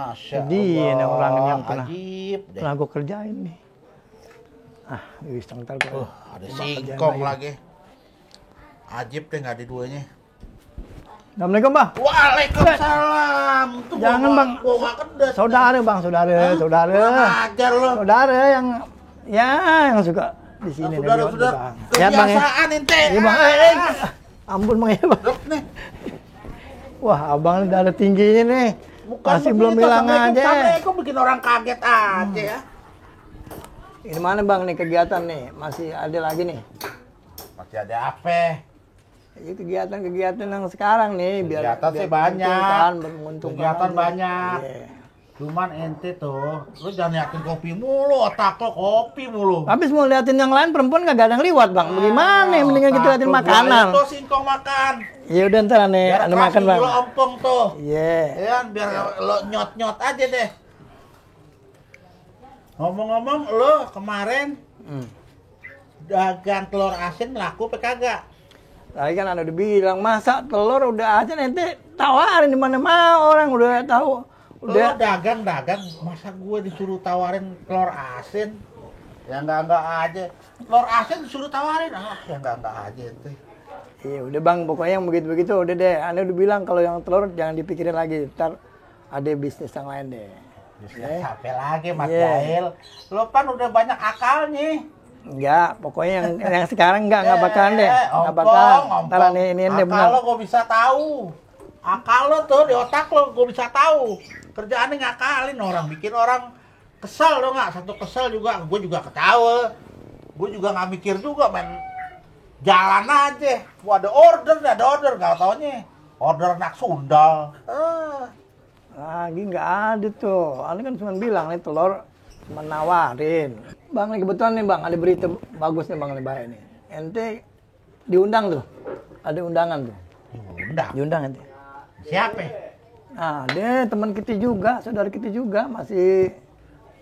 Masya Jadi ini Allah. orang yang pernah deh. gue kerjain nih. Ah, wis ntar gue. Ada singkong lagi. Ajib deh, nggak ada duanya. Assalamualaikum bang. Waalaikumsalam. Tuh Jangan bang. Gua nggak kedas. Saudara bang, saudara. Kurang ajar lo. Saudara yang yang suka di sini. Saudara-saudara. Ya bang ya. Kebiasaan ente. Iya bang. Ampun bang ya bang. Nih. Wah abang udah ada tingginya nih. Bukan Masih belum begitu, bilang aja. Assalamualaikum bikin orang kaget aja ya. Ini mana bang nih kegiatan nih? Masih ada lagi nih? Masih ada apa? Ini kegiatan-kegiatan yang sekarang nih. Kegiatan sih banyak. Kegiatan banyak. Yeah. Cuman ente tuh, lu jangan yakin kopi mulu, otak lo kopi mulu. Habis mau liatin yang lain perempuan kagak ada yang liwat bang. Bagaimana? Mendingan kita liatin makanan. Itu singkong makan. Ya udah ntar nih, anda makan bang. Biar ompong tuh. Iya. Ya, biar lo nyot-nyot aja deh. Ngomong-ngomong, lo kemarin dagang telur asin laku apa kagak? Tadi kan anda udah bilang masa telur udah aja nanti tawarin di mana-mana orang udah tahu. Udah Lo dagang, masa gue disuruh tawarin telur asin? Ya enggak aja. Telur asin disuruh tawarin, ya enggak aja ente. iya udah bang, pokoknya yang begitu-begitu udah deh. Anda udah bilang kalau yang telur jangan dipikirin lagi. Ntar ada bisnis yang lain deh. Bisnis apa lagi Mas Jahil? Lo kan udah banyak akalnya. Enggak, pokoknya yang sekarang enggak bakalan deh. Enggak Ompong, bakalan. ompong. Ntar ini benar. Akal lo gue bisa tahu. Akal lo tuh di otak lo gue bisa tahu. Kerjaannya ngakalin orang, bikin orang kesel lo nggak? Satu kesel juga, gue juga ketawa. Gue juga nggak mikir juga, main jalan aja. Gua ada order, nggak taunya order anak sundal. Lagi nggak ada tuh. Anda kan cuma bilang nih telur cuma nawarin. Bang nih kebetulan nih bang ada berita bagus nih bang Lebay nih. Ente diundang tuh. Ada undangan tuh. Diundang ente. Siapa? Nah, deh teman kita juga, saudara kita juga masih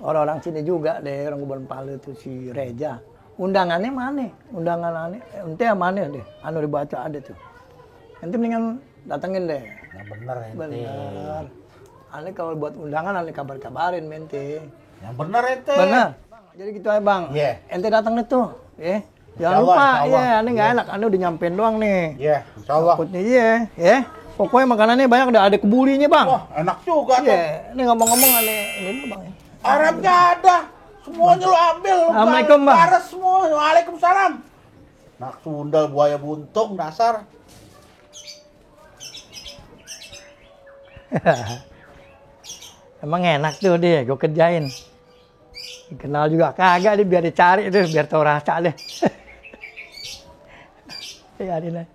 orang-orang sini juga deh, orang Gubernur Palu tuh si Reja. Undangannya mana? Undangan ente mana deh? Anu dibaca ada tuh. Ente mendingan datengin deh. Yang bener ente. Bener. Ane kalau buat undangan ane kabarin mente. Yang bener ente. Bener. Jadi gitu aja bang. Iya. Ente datang deh tuh. Ya. Jangan lupa. Iya, ane nggak enak. Ane udah nyampein doang nih. Iya, insyaallah. Takutnya iya. Ya. Pokoknya makanannya banyak, ada kebulinya bang. Wah, enak juga tuh. Iya. Ini ngomong-ngomong ane ini bang. Arabnya ada. Semuanya lo ambil. Assalamualaikum bang. Bares semua. Waalaikumsalam. Nak sundal buaya buntung dasar. Emang enak tuh dia, gue kerjain. Kenal juga kagak dia biar dicari tuh, biar tau rasa deh. Biarin aja.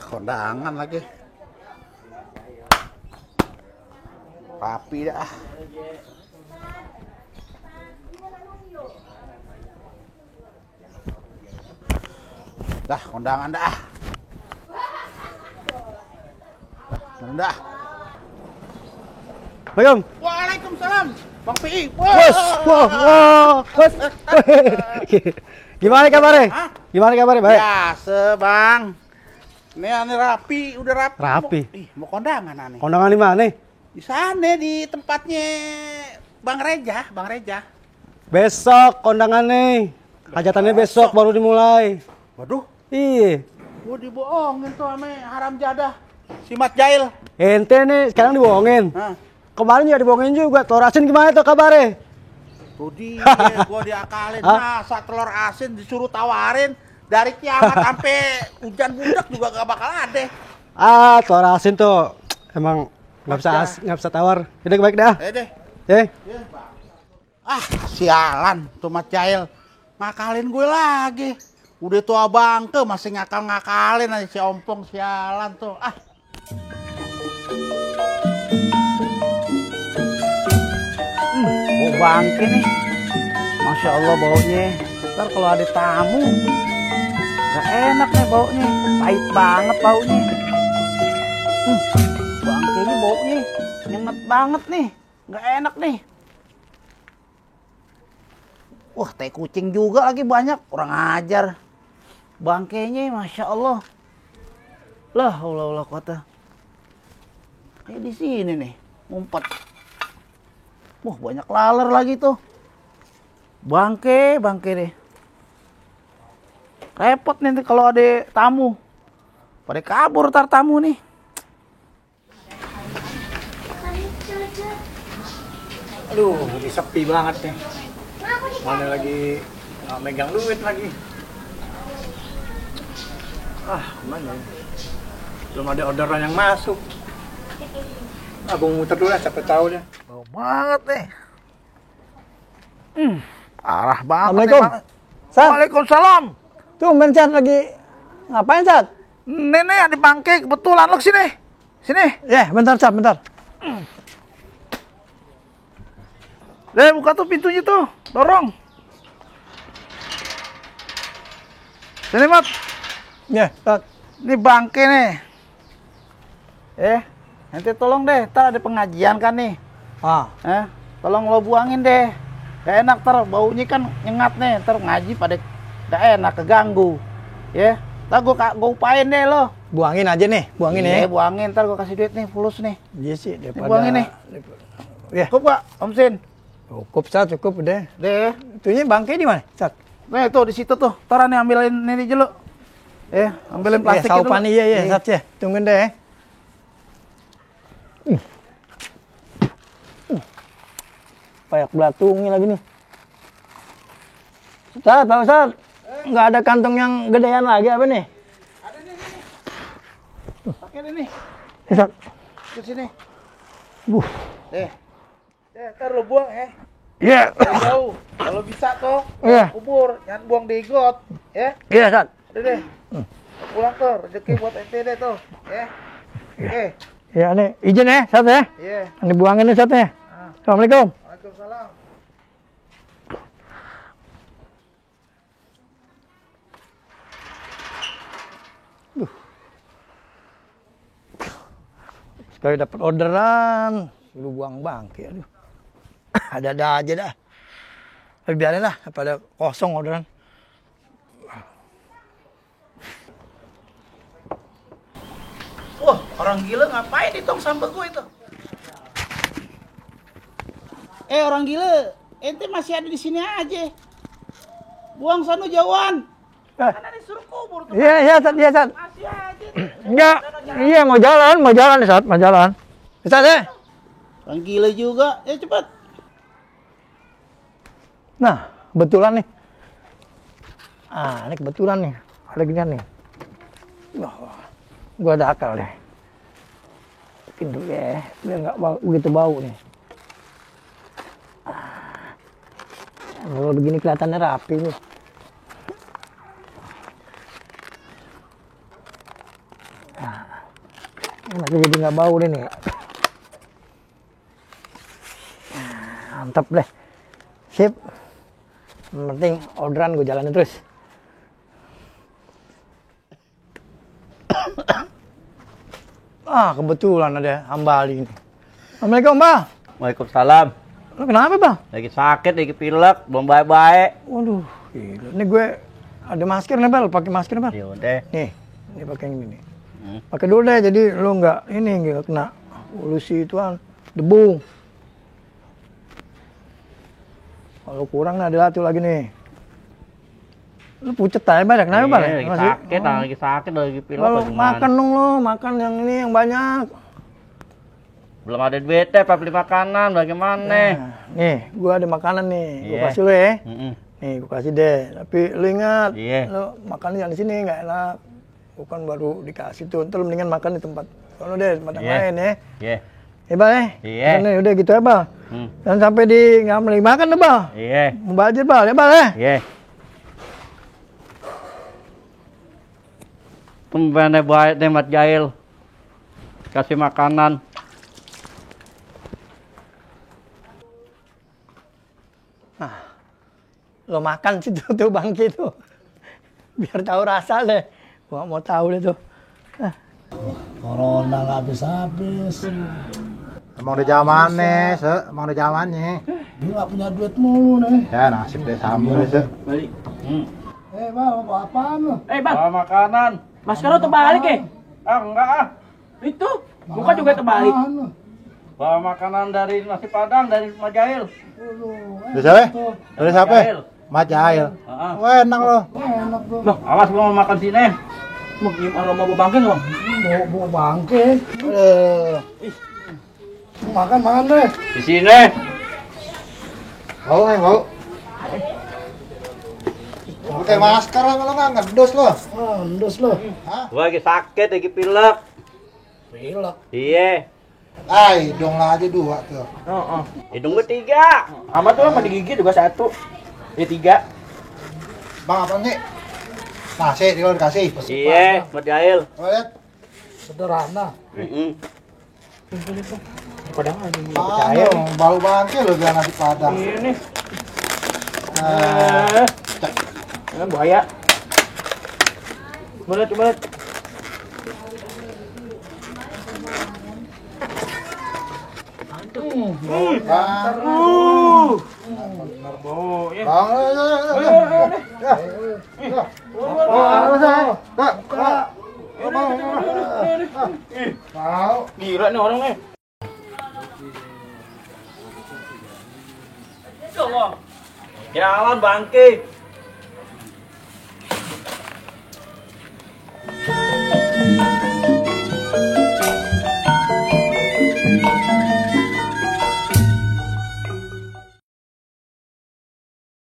Kondangan lagi. Rapi dah. Dah, kondangan dah. Dah. Assalamualaikum. Waalaikumsalam. Bang Pi. Bos, bos. Gimana kabarnya? Hah? Gimana kabarnya? Baik. Biasa, Bang. Ini ane rapi, udah rapi. Rapi? Mau kondangan ane. Kondangan di mana? Di sana di tempatnya Bang Reja. Besok kondangannya. Hajatannya besok baru dimulai. Waduh, Iya. gua dibohongin tuh sama haram jadah. Si Mat Jail. Ente nih sekarang dibohongin. Hah. Kemarin juga dibohongin juga. Telur asin gimana tuh kabarnya? Tuh dia, gua diakalin. Masa telur asin disuruh tawarin. Dari kiamat sampai hujan budak juga gak bakal ada. Telur asin tuh emang nggak bisa tawar. Udah baik dah. Deh. Eh. Sialan tuh Mat Jail. Ngakalin gue lagi. Udah tua bangke masih ngakalin aja si Ompong, sialan tuh. Bau bangke nih. Masya Allah baunya. Ntar kalau ada tamu gak enak nih baunya. Pahit banget baunya. Bangkenya baunya nyenget banget nih. Gak enak nih. Wah, teh kucing juga lagi banyak. Kurang ajar. Bangkainya Masya Allah. Lah, Allah kota. Kayak di sini nih, ngumpet. Wah, banyak laler lagi tuh. Bangke deh. Repot nih kalau ada tamu. Pada kabur tar tamu nih. Aduh, ini sepi banget nih. Mana lagi nggak megang duit lagi. Mana? Belum ada orderan yang masuk. Abang muter dulu lah, siapa tahu deh. Bau banget nih. Parah banget. Assalamualaikum. Nih, Sat, Waalaikumsalam. tuh Sat lagi ngapain Sat? Nenek di bangke kebetulan lo sini. Sini. Ya, bentar Sat, bentar. Deh, buka tuh pintunya tuh. Dorong. Sini, Mat. Ya, Sat. Ini bangke nih. Nanti tolong deh, ntar ada pengajian kan nih. Tolong lo buangin deh. Gak enak ntar baunya kan nyengat nih, ntar ngaji pada gak enak, keganggu. Ya, ntar gue upain deh lo. Buangin aja nih, buangin ya. Buangin, ntar gue kasih duit nih, fulus nih. Iya sih, daripada... buangin nih. Ya, Cukup gak, Om Sin? cukup Sat, cukup udah. Deh, Itunya bangkai di mana, Sat? nih tuh di situ tuh. Ntar nih ambilin ini dulu. Ambilin plastik dulu. Saupan iya, Sat ya. Tungguin deh. Kayak belatungnya lagi nih. Sat, Pak Ustad, nggak ada kantong yang gedean lagi apa nih? Ada nih. Pakai nih. Sat. Ke sini. Deh, ntar lo buang ya. Iya. Jauh. Kalau bisa tuh, Iya. kubur, jangan buang di got, ya. Iya, Sat. Udah deh. Pulang tuh, rezeki buat ente deh tuh, ya. Oke. Iya nih, izin ya, Sat ya. Iya. Ini buangin nih Sat ya. Assalamualaikum. Waalaikumsalam. Sekali dapat orderan, lu buang bangke, aduh. Ada-ada aja dah. Tapi biarin lah, pada kosong orderan. Wah, orang gila ngapain di tong sampah gue itu? Orang gila, ente masih ada di sini aja. Buang sana jauhan. Kan ada disuruh kubur tuh. Iya, Sat, iya, Sat. Masih aja. Enggak, iya mau jalan nih Sat, mau jalan. Sat ya. Orang gila juga, cepet. Nah, kebetulan nih. Ini kebetulan nih, ada ginian nih. Wah, gua ada akal deh. Bikin dulu ya, biar nggak begitu bau nih. Kalau begini kelihatannya rapi nih. Masih jadi nggak bau deh nih. Mantap deh. Sip. Yang penting orderan gue jalanin terus. Kebetulan ada Hambali ini. Assalamualaikum, Bang. Waalaikumsalam. Lu kenapa, Bang? Lagi sakit, lagi pilek, belum baik-baik. Waduh, gila. Ini gue ada masker nih, Bang. Pakai masker, Bang. Ya udah. Nih, ini pakai yang ini nih. Pakai dulu deh, jadi lu nggak kena polusi ituan, debu. Kalau kurang nih ada satu lagi nih. Lu pucet aja banyak, kenapa Bang? Lagi sakit, lagi sakit, lagi pilek. Kalau makan dong lo, makan yang ini yang banyak. Belum ada duit deh, beli makanan, bagaimana? Nih, gua ada makanan nih, gua Iya. kasih lu ya. Mm-mm. Nih, gua kasih deh. Tapi lu ingat, Iya. lu makan yang di sini nggak enak. Bukan baru dikasih tuh, ntar lu mendingan makan di tempat. Sono deh, tempat yang Iya. lain ya. Iya. Ya Bang ya. Iya. Nih, udah gitu ya Bang. Hmm. Dan sampai di nggak beli makan deh Bang. Iya. Mau budget Bang, ya Bang ya. Iya. Pembantu baik deh Mat Jail. Kasih makanan. Lo makan situ tuh bangki tuh. Biar tahu rasa deh. Gua mau tahu deh tuh. Corona nggak habis-habis. Emang udah zamannya, emang udah zamannya. Dia nggak punya duit mulu nih. Ya nasib deh sambil deh, Balik. Bang, mau apaan lo? Bang. Bawa makanan. Masker lo terbalik ya? Enggak ah. Itu Muka juga terbalik. Mana? Bawa makanan dari nasi padang dari Mat Jail. Dari siapa? Dari siapa? Jail. Mat Jail. Heeh. Wah, enak loh. Enak tuh. Loh, awas gua mau makan sini. Mau nyium aroma bau bangke bang? Bawa bangke. Makan deh. Di sini. Mau, mau. Pakai masker lah kalau nggak ngedus loh. Ndus lo. Hah? Gua lagi sakit, lagi pilek. Pilek. Iya. Ah, hidung aja 2 tuh. Hidung gua 3. Sama tuh sama di gigi juga 1. Ini 3. Bang apa nih? Nasi dia dikasih. Iya, Mat Jail. Oh, lihat. Sederhana. Padahal aja nggak Ah, percaya. no, bau bangke lo bilang nasi padang. Ini Nah, buaya. Coba lihat. bang. Benar bau ya. Bang, oh, saya. Mau. Gila nih orang nih. Jalan bangke.